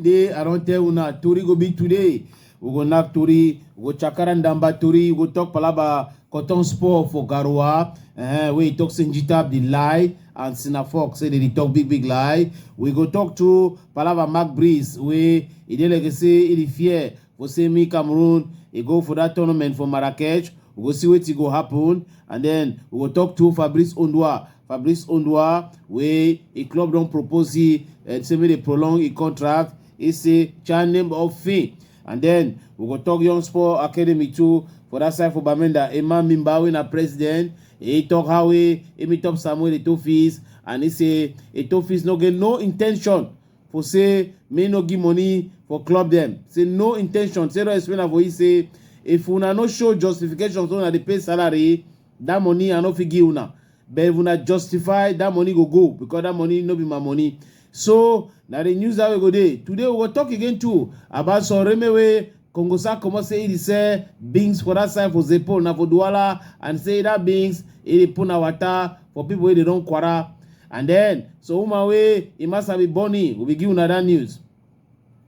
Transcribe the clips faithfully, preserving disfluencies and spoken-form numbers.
Today, I don tell una, tori go be today. We go knack tori, we go chakara ndamba tori, we go talk palaba cotton sport for Garoua. Uh, we talk say Njita the lie and Sinafox say they dey talk big big lie. We go talk to palaba Mark Breeze wey e dey like say e dey fear for say me Cameroon e go for that tournament for Marrakech. We go see wetin go happen, and then we go talk to Fabrice Ondua. Fabrice Ondua wey e club don propose he uh, say make dey prolong e contract. He say chan name of fin, and then we go talk Young Sport Academy too for that side for Bamenda. Emma Mimba wey na president, he talk how he he meet up Samuel Etofis, and he say Etofis no get no intention for say me no give money for club them. Say no intention. Say no explain am for he say if una no show justification so una dey pay salary, that money I no fit give una. But if una justify, that money go go because that money no be my money. So na the news that we go dey. Today we go talk again too about some Reme wey Kongosa comot say e dey sell beans for that side for Zepol na for Douala, and say that beans e dey put na water for people wey dey don kwara. And then so woman wey e massa be born in, we be give una that news.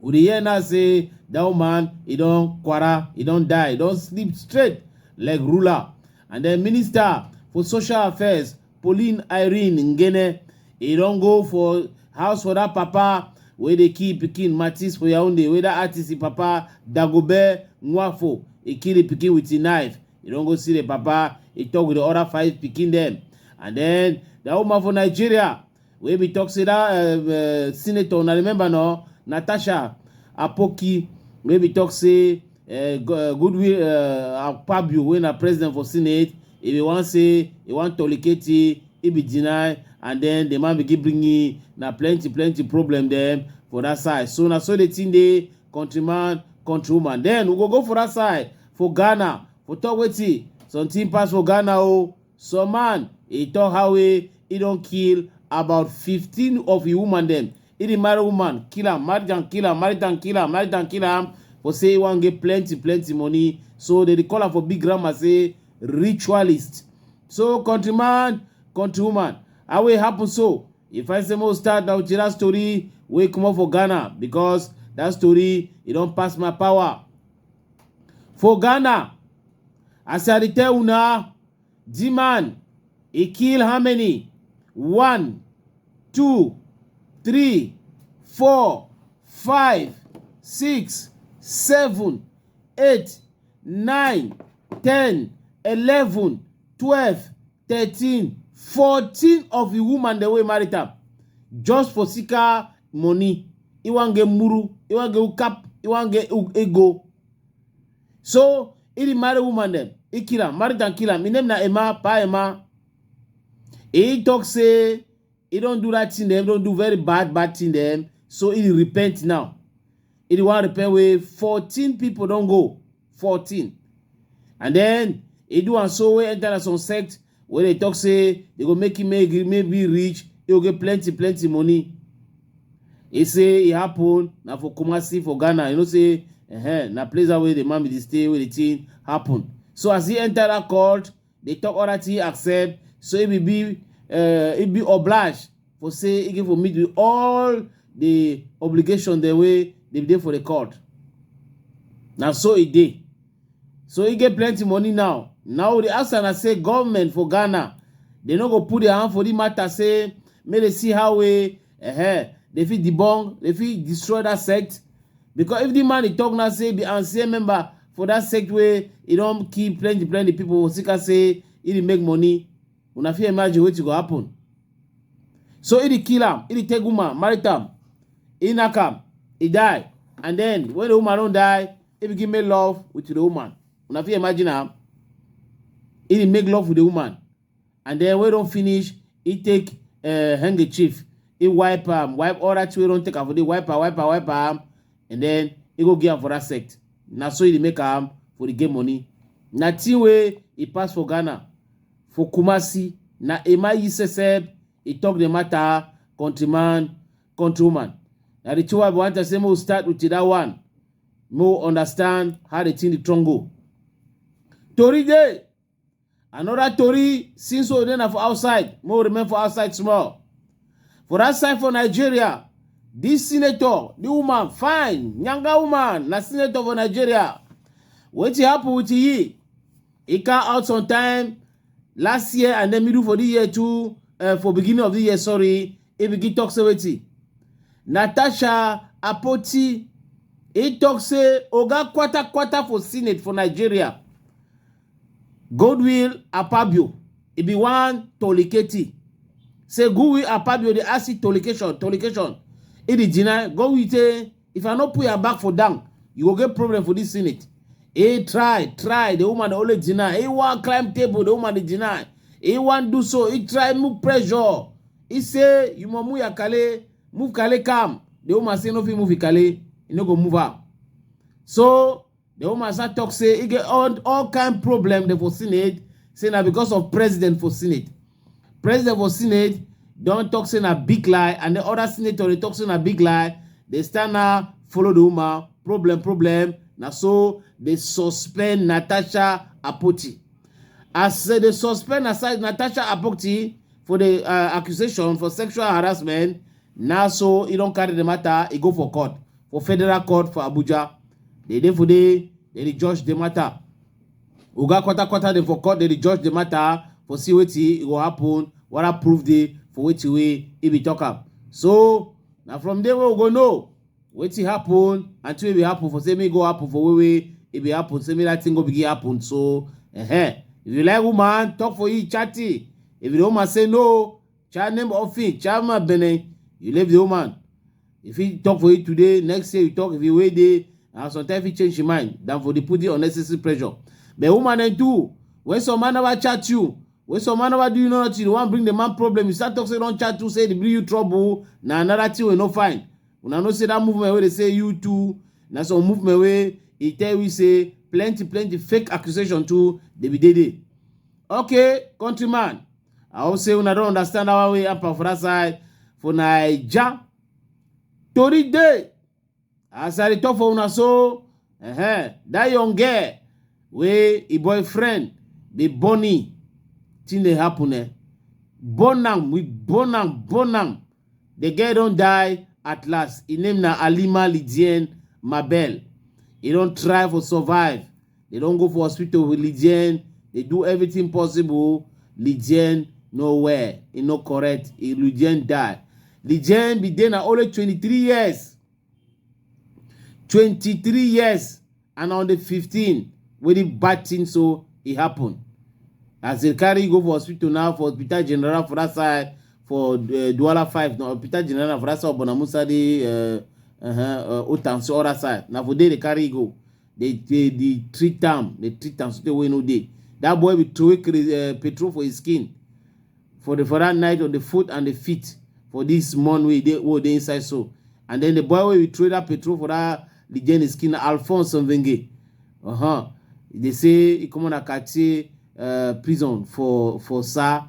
We dey hear now say that woman e don kwara, e don die, e don sleep straight like ruler. And then minister for social affairs Pauline Irene Ngene, e don go for house for that papa wey dey kill pikin Matisse for Yaounde, wey that artist e papa Dagobert Nwafo e kill the pikin with him knife. E don go see the papa, e talk with the other five pikin dem. And then that woman for Nigeria wey be talk say that uh, uh, senator, una remember no, Natasha Apoki, wey be talk say uh, Goodwill uh, Akpabio wey na president for senate, e be wan say e wan tolerate e, e be deny, and then the man begin bring in na plenty plenty problem dem for that side. So na so the thing dey, countryman, countrywoman. Then we go go for that side for Ghana for talk wetin something pass for Ghana o. Some man e talk how e e don kill about fifteen of e woman dem. E dey marry woman, kill am, marry am, kill am, marry am, kill am, marry am, kill am for say e wan get plenty plenty money. So they dey call am for big grammar say ritualist. So countryman, countrywoman, how e happen so? If I say make we start na with that story wey comot for Ghana, because that story e don pass my power. For Ghana, as I dey tell una, the man e kill how many? One, two, three, four, five, six, seven, eight, nine, ten, eleven, twelve, thirteen, fourteen of the woman dem wey marry am just for sika money. E wan get muru, e wan get ukap, e wan get u- ego. So e dey marry woman dem, e kill am, marry am, kill am. E name na Emma, Pa Emma. E talk say e don do that thing dem, don do very bad bad thing dem. So e dey repent now. E dey wan repent wey fourteen people don go, fourteen. And then e do am so wey enter na some sect wey dey talk say they go make him make him make be rich, he go get plenty plenty money. E say e happen na for Kumasi for Ghana. You know say uh-huh, na place that wey the man be dey stay wey the thing happen. So as he enter that court, they talk all that he accept. So he be be uh, he be obliged for say he get for meet with all the obligation dem wey dey dey for the court. Na so e dey. So e get plenty money now. Now the answer na say government for Ghana, they no go put their hand for the matter say make they see how we uh, they fit debunk, they fit destroy that sect. Because if the man he talk now say be ancien member for that sect wey e don kill plenty plenty people, Sika say he dey make money. Una fit imagine wetin go happen. So he dey kill am, he dey take woman, marry am, he knack am, he die. And then when the woman don die, he begin make love with the woman. Una fit imagine am. He dey make love with the woman. And then when don finish, he take uh, handkerchief, he wipe am, wipe all that wey don take am for the wipe am, wipe am, wipe am, and then he go give am for that sect. Na so he dey make am for the game money. Na thing wey e pass for Ghana, for Kumasi, na Emma Yiseseb, he talk the matter, countryman, countrywoman. Na the two I want to say, make we start with that one. Make we understand how the thing dey strong go. Tori dey. Another tori, since we dey na for outside, make we remain for outside small. For that side for Nigeria, This senator, the woman, fine, younger woman, na senator for Nigeria. Wetin happen with yi? E come out sometime last year and then middle for the year too, uh, for beginning of the year, sorry, e begin talk say wetin? Natasha Apoti, e talk say oga kwata kwata for Senate for Nigeria, Godwill Akpabio, e be one toliketi. Say Godwill Akpabio dey ask you tolication, tolication. E dey deny. Godwill say, if I no put your back for down, you go get problem for this Senate. E try, try, the woman dey always deny. E wan climb table, the woman dey deny. E wan do so, e try move pressure. E say, you must move your kale, move kale come. The woman say no fit move your kale, e no go move am. So the woman start talk say e get all, all kind problem dey for Senate, say na because of president for Senate. President for Senate don talk say na big lie, and the other senator dey talk say na big lie. They stand now, follow the woman, problem, problem. Na so they suspend Natasha Apoti. As uh, they suspend Nasa- Natasha Apoti for the uh, accusation for sexual harassment, na so e don carry the matter, e go for court, for federal court for Abuja. They dey for there, they dey judge the matter. Oga kwata kwata dey for court, they dey judge the matter for see wetin e go happen, what proof dey for wetin wey e be talk am. So na from there we go know wetin happen and wetin wey be happen for say make e go happen for wey wey e be happen, say make that thing go begin happen. So uh-huh. If you like woman, talk for you, chatty. If the woman say no, chat name of it, chat my bene, you leave the woman. If he talk for you today, next year you talk, if you wait there, and sometimes he change your mind, than for the put the unnecessary pressure. But woman then too, when some man never chat you, when some man never do you nothing, you want bring the man problem, you start talk say don't chat to say they bring you trouble. Now another thing we no find. When I know say that movement where they say you too, na some movement wey e tell we say plenty plenty fake accusation too dey be dey dey. Okay, countryman, I hope say una don understand how we happen for that side for Naija. Tori dey as I dey talk for una so, uh-huh, that young girl wey e boyfriend dey born e thing dey happen eh. Born am, we born am, born am. The girl don die at last. His name na Alima Lidien Mabel. He don try for survive. They don go for hospital with Lidien. They do everything possible. Lidien no well. E no correct. E Lidien die. Lidien be dey na only twenty-three years. Twenty-three years, and on the fifteen wey the bad thing so e happen. As they carry go for hospital now, for hospital general for that side, for uh, Douala five, no, hospital general for that side of Bonamusa, the uh, uh-huh, uh, Otansu other side. Now for there they carry go. They, they, they treat am, they treat am so wey no dey. That boy be throw uh, petrol for his skin for the for that night on the foot and the feet for this month wey dey wey dey inside so. And then the boy wey we throw that petrol for that Ligeni skin, Alphonse Mvenge. Uh-huh. They say he come on a quartier uh, prison for for Sa.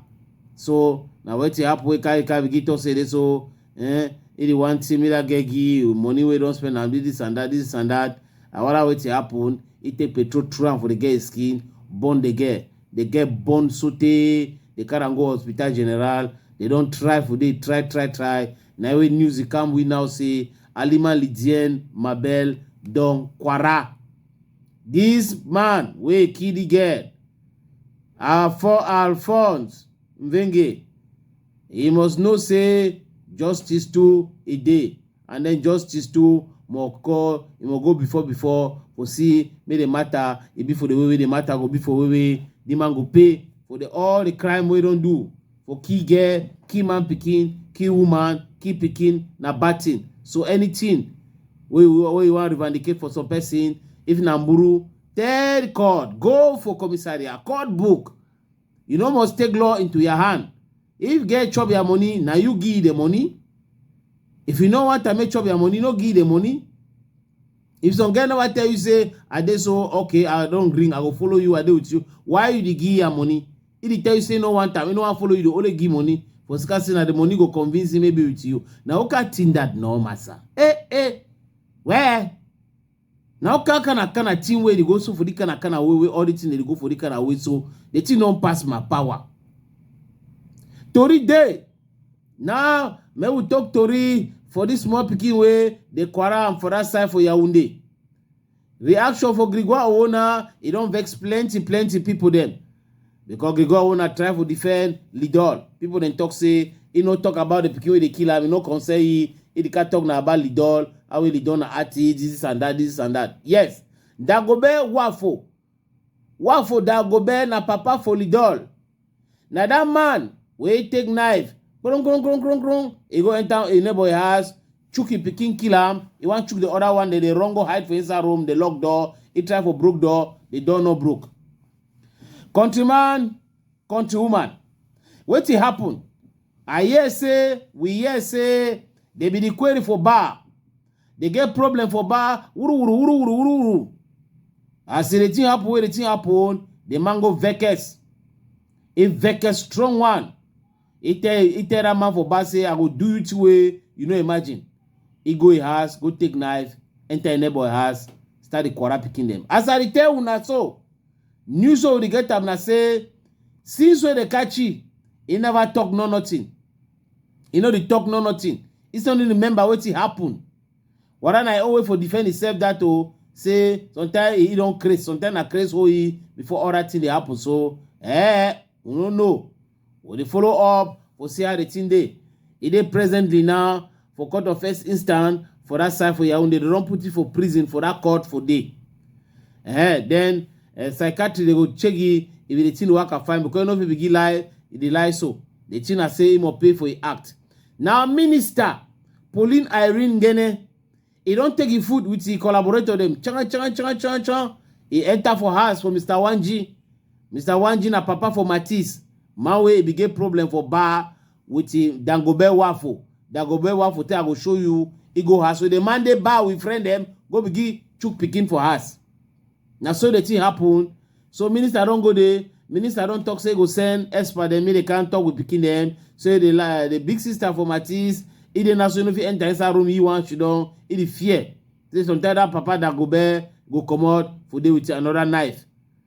So now what happen wey carry carry begin talk say dey so eh, he dey want see me that girl give money wey don spend am do this and that, this and that. Awara wetin happen, he take petrol throw am for the girl skin, burn the girl. The girl burn sotey they carry am go hospital general. They don try for dey try try try. Na wey news dey come we now say Alima Lidien Mabel don kwara. This man wey kill the girl, Afo Alphonse Mvenge, he must know say justice too e dey, and then justice too must call, e must go before before for see make the matter e be for the way wey the matter go be for way wey the man go pay for the all the crime wey don do for kill girl, kill man pikin, kill woman, kill pikin na bad thing. So anything wey you wey you wan revandicate for some person, if na mburu, tell court, go for commissariat, court book. You no must take law into your hand. If girl chop your money, na you give the money. If you no want am make chop your money, no give the money. If some girl never tell you say I dey so okay, I don gree, I go follow you, I dey with you. Why you dey give your money? If he tell you say no want am, he no wan follow you, dey only give money for sika say na the money go convince him maybe with you. Na who can think that no massa? Eh eh, where? Na who can kind of kind of thing wey dey go so for the kind of kind of way wey all the thing dey go for the kind of way so the thing don pass my power. Tori dey. Now make we talk tori for this small pikin wey dey quarrel am for that side for Yaoundé. Reaction for Gregoire Owona, e don vex plenty plenty people dem, because Gregoire Owona try for defend Lidol. People dem talk say e no talk about the pikin wey dey kill am, e no concern e. E dey talk na about Lidol, how e Lidol na artist, this and that, this and that. Yes, Dagobert Wafo, Wafo Dagobert na papa for Lidol. Na that man wey take knife, kron kron kron kron kron, e go enter a neighbor house, chook him pikin, kill am. E wan chook the other one, dem dey run go hide for inside room, dey lock door. E try for broke door, the door no broke. Countryman, countrywoman, wetin happen? I hear say, we hear say, they be the query for bar. They get problem for bar. Wuru wuru wuru wuru wuru wuru. As the thing happen, wey the thing happen, the man go vex. E vex strong one. E tell, e tell that man for bar say, "I go do you two way you no imagine." E go him house, go take knife, enter him neighbor house, start the quarrel pikin dem. As I dey tell una so, news wey we dey get am na say, since wey they catch e, e never talk no nothing. E no dey talk no nothing. E still no remember wetin happen. Whether na e own way for defend himself that o, say sometimes e don craze, sometimes na craze hold e before other thing dey happen. So, eh, we no know. We dey follow up for see how the thing dey. E dey presently now for court of first instance for that side for Yaoundé. They don put e for prison for that court for day. Eh, then, eh, psychiatry dey go check e if the thing waka fine, because e no fit begin lie, e dey lie so. The thing na say e must pay for e act. Now, Minister Pauline Irene Ngene, e don take e foot with e collaborator dem. Chan, chan, chan, chan, chan. E enter for house for Mister Wanji. Mister Wanji na papa for Matisse. Man wey e be get problem for bar with e Dagobert Wafo. Dagobert Wafo tell, "I go show you." E go house. So the man dey bar with friend dem, go begin chook pikin for house. Na so the thing happen. So minister don go there. Minister don talk say e go send expert dem, make they come talk with pikin dem. So the la-, the big sister for Matisse, e dey now, so e no fit enter inside room, e wan sidon, e dey fear. Say sometimes that papa Dagobert go comot for there with another knife.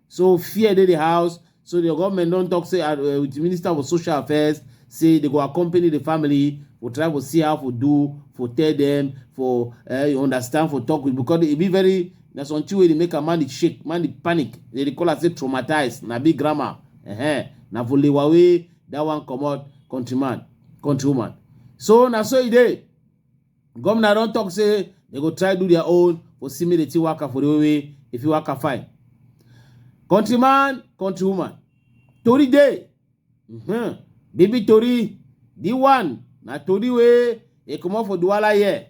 So fear dey the house. So the government don talk say, uh, uh, with the minister for social affairs, say they go accompany the family, go try for see how for do, for tell them, for, uh, you understand, for talk with, because e be very, na something wey dey make a man dey shake, man dey panic. They dey call am say traumatized, na big grammar. Uh-huh. Na for lewa wey that one comot, countryman, countrywoman. So na so e dey. Governor don talk say they go try do their own for see make the thing waka for the way wey e fit waka fine. Countryman, countrywoman, tori dey. Mm-hmm. Baby tori, the one na tori wey e comot for Douala here.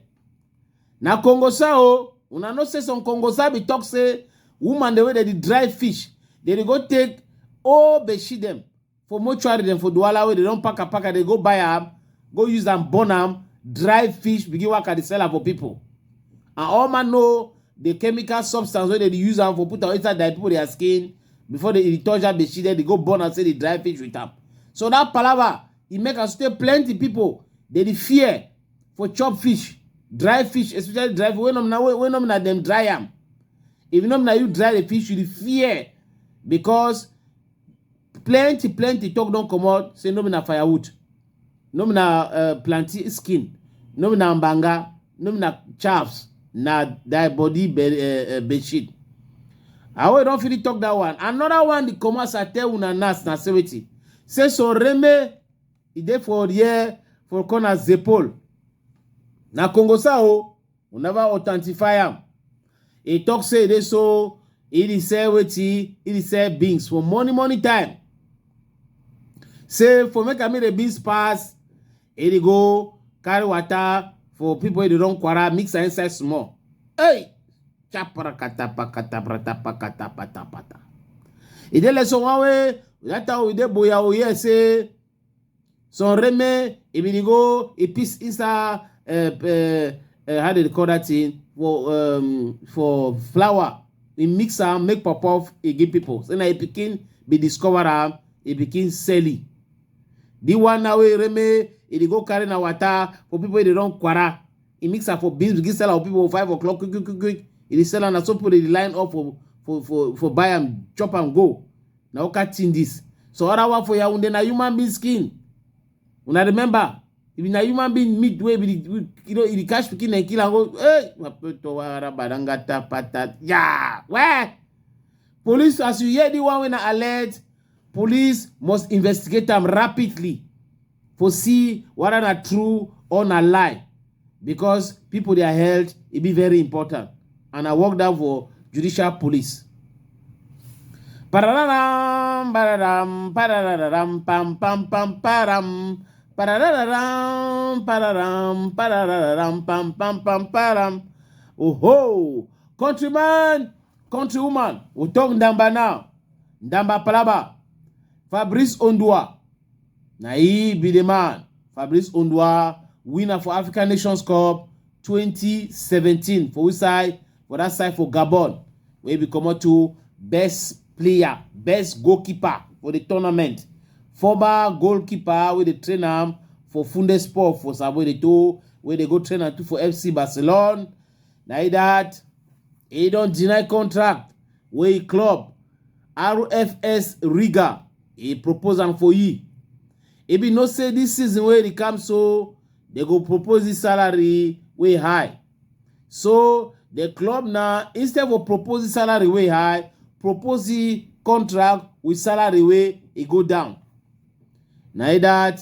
Na Kongosa o, una know say some Kongosa be talk say woman dem wey dey dry fish, they dey go take old beshi dem for mortuary dem for Douala wey they don pack am, pack am, they go buy am, go use am, burn am, dry fish, begin waka dey sell am for people. And all man know the chemical substance wey they dey use am for put am inside their people their skin before they, e touch that beshi, then they go burn am, say they dry fish with am. So that palava, e make am stay plenty people, they dey fear for chop fish, dry fish, especially dry fish, wey no na, wey, wey no na dem dry am. If no na you dry the fish, you dey fear, because plenty plenty talk don comot say no be na firewood, no be na, uh, plantain skin, no be na mbanga, no be na chaffs, na thy body be, uh, uh, bedsheet. I wey don finish talk that one. Another one dey comot as I tell una now, na say wetin? Say some reme, e dey for here for corner Zepol. Na Kongosa o, we never authentify am. E talk say e dey so, e dey sell wetin, e dey sell beans for morning, morning time. Say for make am make the beans pass, e dey go carry water for people wey dey don quarrel, mix am inside small. Hey! Chaprakatapakatapratapakatapatapata. E dey like some one wey, that time we dey boya, we hear say some reme, e bin dey go, e piss inside, uh, uh, uh, how they call that thing? For, um, for flour. E mix am, make puff puff, e give people. So na e pikin be discover am, e pikin sell e. The one now wey reme, e dey go carry na water for people wey dey don quarrel. E mix am for beans, begin sell am for people for five o'clock, quick, quick, quick, quick. E dey sell am, na so people dey line up for, for, for, for buy am, chop am go. Na oka thing this. So other one for Yaoundé na human being skin. Una remember? If na human being meat wey be the, you know, e dey catch pikin and kill am go, hey, my pet to wara badangata patat. Yeah, where? Police, as you hear the one wey na alert, police must investigate am rapidly for see whether na true or na lie, because people their health e be very important, and I work down for judicial police. Pararam, pararam, pararam, pam, pam, pam, param. Pararam, pararam, pararam, pam, pam, pam, param. Oh ho! Countryman, countrywoman, we talk Ndamba now. Ndamba Palaba. Fabrice Ondua. Na he be the man. Fabrice Ondua, winner for African Nations Cup twenty seventeen. For which side? For that side for Gabon, where we come out to best player, best goalkeeper for the tournament. Former goalkeeper with the train am for Funde Sport for Samuel Eto'o, where they go train am too for F C Barcelona. Na he that he don deny contract wey club R F S Riga he propose am for he. He be know say this season wey dey come so they go propose the salary wey high. So the club now, instead of propose the salary wey high, propose the contract with salary wey e go down. Na he that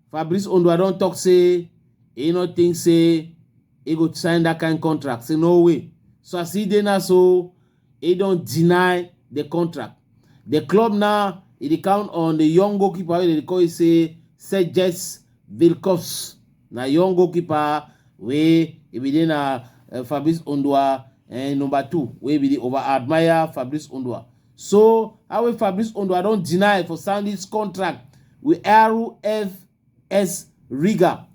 Fabrice Ondua don talk say he no think say he go sign that kind contract. Say no way. So as he dey now so, he don deny the contract. The club now, e dey count on the young goalkeeper wey dey call say Serges Vilkovs. Na young goalkeeper wey e be dey na, uh, Fabrice Ondua and number two wey be dey over admire Fabrice Ondua. So how wey Fabrice Ondua don deny for sign this contract with R F S Riga.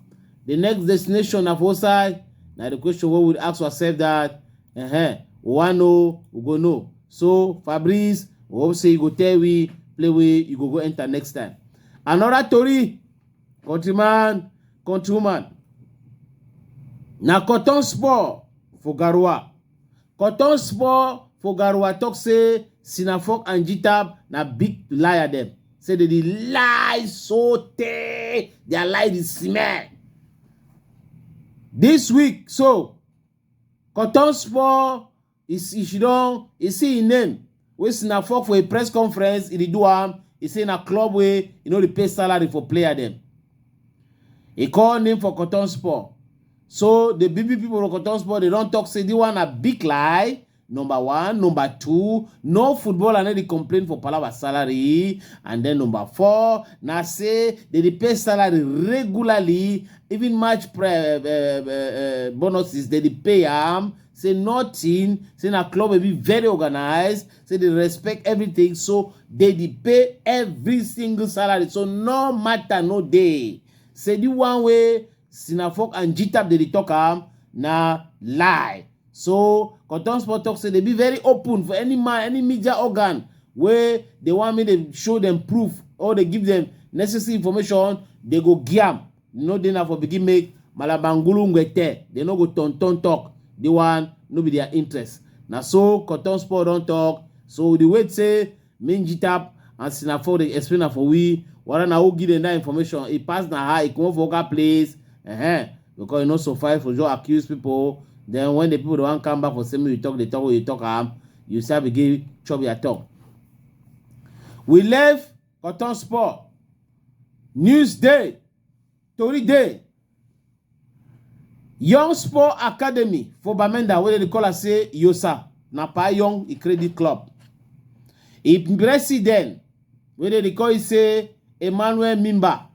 The next destination na for side. Na the question wey we ask ourselves that, uh-huh, we wan know, we go know. So Fabrice, we hope say you go tell we play wey you go go enter next time. Another tori, countryman, countrywoman. Na Cotton Sport for Garoua. Cotton Sport for Garoua talk say Sinafok and Jitab na big liar dem. Say they dey lie so tey, their lie dey smell. This week, so Cotton Sport is, e sidon, e see him name wey Sinafok for a press conference, e dey do am. E say na club wey e no dey pay salary for player dem. E call name for Cotton Sport. So the big big people for Cotton Sport, they don talk say this one na big lie. Number one, number two, no footballer no dey complain for palava salary. And then number four, na say they dey pay salary regularly, even match pre-, uh, uh, uh, bonuses they dey pay am. Say nothing. Say na club wey be very organized. Say they respect everything. So they dey pay every single salary. So no matter no day. Say the one wey Sinafok and Jitab they dey talk am na lie. So Cotton Sport talk say they be very open for any man, any media organ wey they want me to show them proof or they give them necessary information, they go give am. No dey na for begin make Malabangulu Ngwete. They no go turn turn talk. The one no be their interest. Na so Cotton Sport don talk. So the wait say Min Jitap and Sinafo dey explain am for we. Whether na who give them that information, e pass na how e comot for oga place. Uh-huh. Because e no suffice for just accuse people. Then when the people dey wan come back for say make you talk, they talk, you talk am, you start begin chop your talk. We left Cotton Sport. News day. Tori day. Young Sport Academy for Bamenda, wey dey call am say Yosa, na Pa Young e create the club. E president, wey dey call e say Emmanuel Mimba.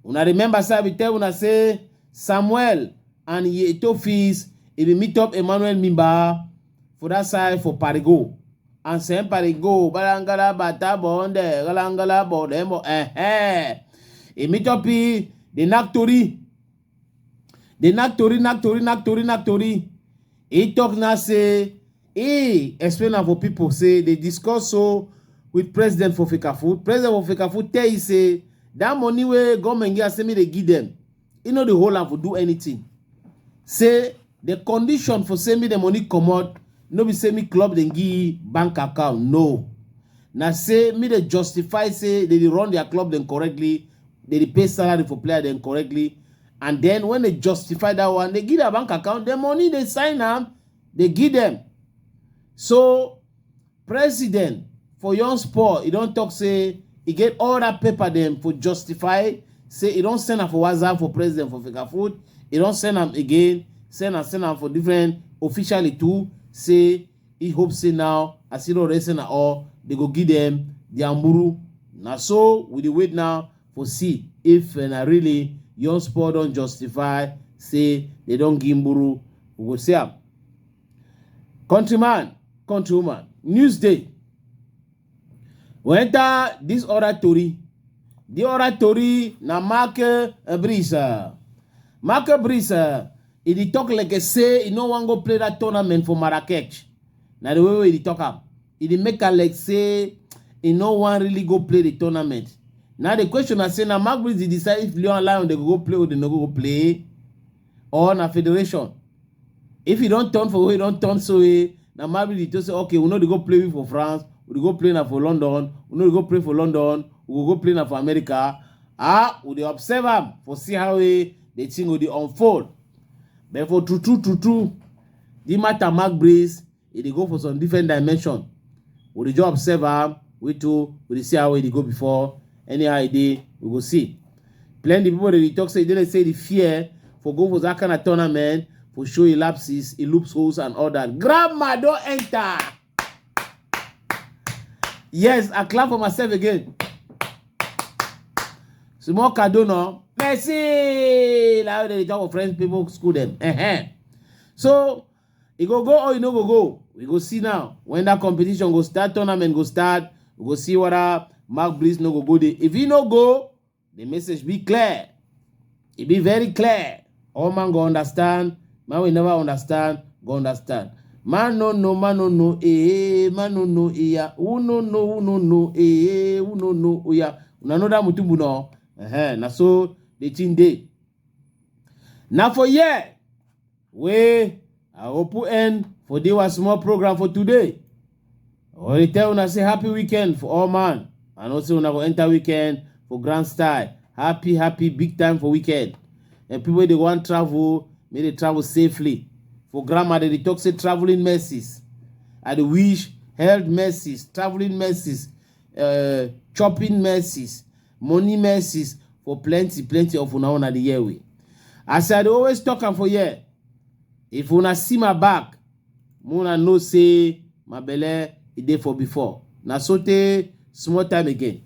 Una remember say I be tell una say Samuel and Yetofis, e be meet up Emmanuel Mimba for that side for Parigo. And Saint Parigo, Balangala Bata Bonde, Galangala Bodemo, eh eh. E meet up e, the knack tori. The knack tori, knack tori, knack tori, knack tori. E talk now say, e explain am for people say they discuss so with president for Fekafoot. President for Fekafoot tell e say that money wey government give am say make they give them, e no dey hold am for do anything. Say the condition for say make the money comot no be say make club dem give bank account, no. Na say make they justify say they dey run their club dem correctly, they dey pay salary for player dem correctly, And then when they justify that one, they give their bank account, the money they sign am, they give them. So president for Young Sport, he don talk say he get all that paper them for justify, say he don send am for WhatsApp for president for Fecafoot, he don send am again, send am, send am for different officially too, say he hope say now, as he don already send am all, they go give them the amburu. Na so we dey wait now for see if, uh, na really Young Sport don justify say they don give mburu. We go see am. Countryman, countrywoman, news day. We enter this other tori. The other tori na Marc, uh, Brice. Uh, Marc Brice, uh, he dey talk like a say he no wan go play that tournament for Marrakech. Na the way wey he dey talk am, he dey make am like say he no wan really go play the tournament. Now the question na say, na Marc Brice dey decide if Lyon Lion dey go play or they no go play, or na federation. If he don turn for where he don turn so, eh, na Marc Brice dey say, okay, we no dey go play we for France, we dey go play na for London, we no dey go play for London, we go go play na for America. Ah, we dey observe am for see how, eh, the thing go dey unfold. But for true, true, true, true, the matter Marc Brice, e dey go for some different dimension. We dey just observe am, we too, we dey see how e dey go before. Anyhow e dey, we go see. Plenty people dey talk say, they dey say the fear for go for that kind of tournament, for show e lapses, e loopholes and all that. Grandma don enter. Yes, I clap for myself again. Small kado no. Merci. Like how they talk for French people school them. Uh-huh. So, e go go or e no go go. We go see now. When that competition go start, tournament go start, we go see whether Marc Brice no go go there. If he no go, the message be clear. E be very clear. All man go understand. Man we never understand, go understand. Man no know, man no know, eh, man no know, eh, yeah. Who no know, who no know, eh, who no know, oh yeah. Una know that mutumbu no. Uh-huh. Na so the thing dey. Na for here wey I go put end for this one small program for today. I wan dey tell una say happy weekend for all man. I know say una go enter weekend for grand style. Happy, happy, big time for weekend. And people wey dey wan travel, make they travel safely. For grandma, they dey talk say traveling mercies. I dey wish health mercies, traveling mercies, uh, chopping mercies, money mercies for plenty, plenty of una, una the year way. As I dey always talk am for here, if una see my back, make una know say my belle e dey for before. Na so tey small time again.